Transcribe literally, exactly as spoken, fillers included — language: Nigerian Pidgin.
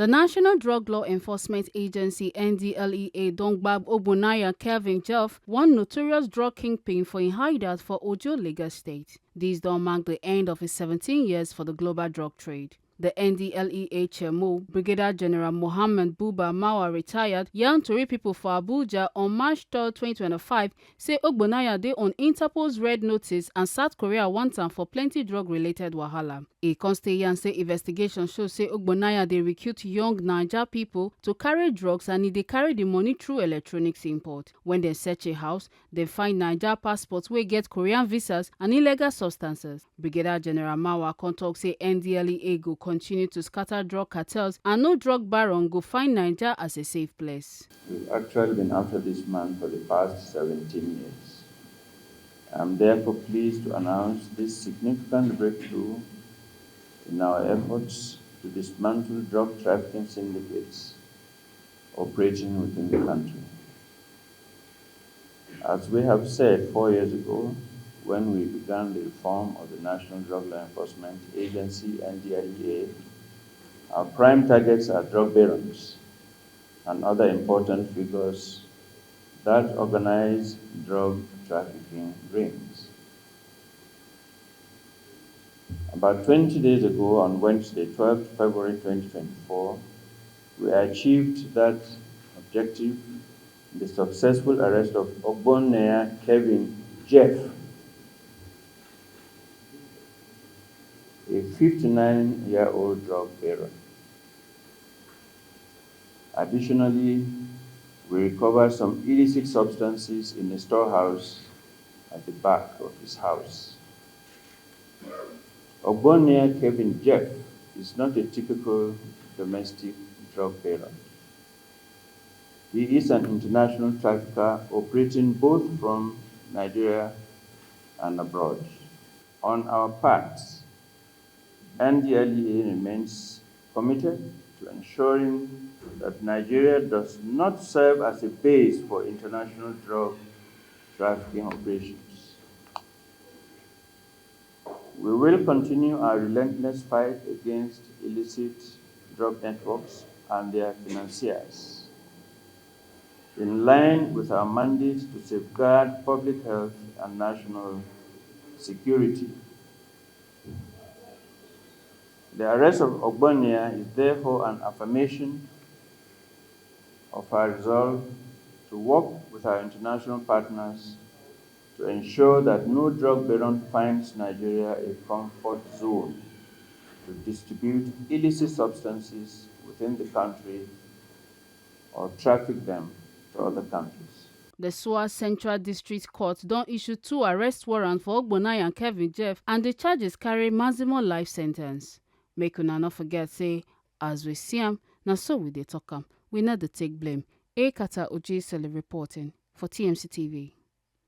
The National Drug Law Enforcement Agency, N D L E A, don gbab Ogbonnaya Kevin Jeff, one notorious drug kingpin, for im hideout for Ojo, Lagos State. Dis don mark di end of im seventeen years for di global drug trade. Di N D L E A chairmo, Brigadier General Mohammed Buba Mawa, retired, yarn tori pipo for Abuja on March third, twenty twenty-five, say Ogbonnaya dey on Interpol's red notice and South Korea want am for plenty drug-related wahala. E come still yarn say investigation show say Ogbonnaya dey recruit young Naija pipo to carry drugs and e dey carry di money through electronics import. Wen dem search im house, dem find Naija passports wey get Korean visas and illegal substances. Brigadier General Mawa come tok say N D L E A go continue to scatter drug cartels and no drug baron go find Naija as a safe place. We've actually been after this man for the past seventeen years. I'm therefore pleased to announce this significant breakthrough in our efforts to dismantle drug trafficking syndicates operating within the country. As we have said four years ago, when we began the reform of the National Drug Law Enforcement Agency, N D L E A, our prime targets are drug barons and other important figures that organize drug trafficking rings. About twenty days ago, on Wednesday, twelfth February twenty twenty-four, we achieved that objective in the successful arrest of Ogbonnaya Kevin Jeff, a fifty-nine-year-old drug baron. Additionally, we recovered some illicit substances in a storehouse at the back of his house. Ogbonnaya Kevin Jeff is not a typical domestic drug baron. He is an international trafficker operating both from Nigeria and abroad. On our part, N D L E A remains committed to ensuring that Nigeria does not serve as a base for international drug trafficking operations. We will continue our relentless fight against illicit drug networks and their financiers, in line with our mandate to safeguard public health and national security. The arrest of Ogbonnaya is therefore an affirmation of our resolve to work with our international partners to ensure that no drug baron finds Nigeria a comfort zone to distribute illicit substances within the country or traffic them to other countries. The Sua Central District Court don issue two arrest warrants for Ogbonnaya and Kevin Jeff, and the charges carry maximum life sentence. Make una no forget say, as we see am, na so we dey talk am. We no dey take blame. Ekata Ojisele reporting for T M C T V.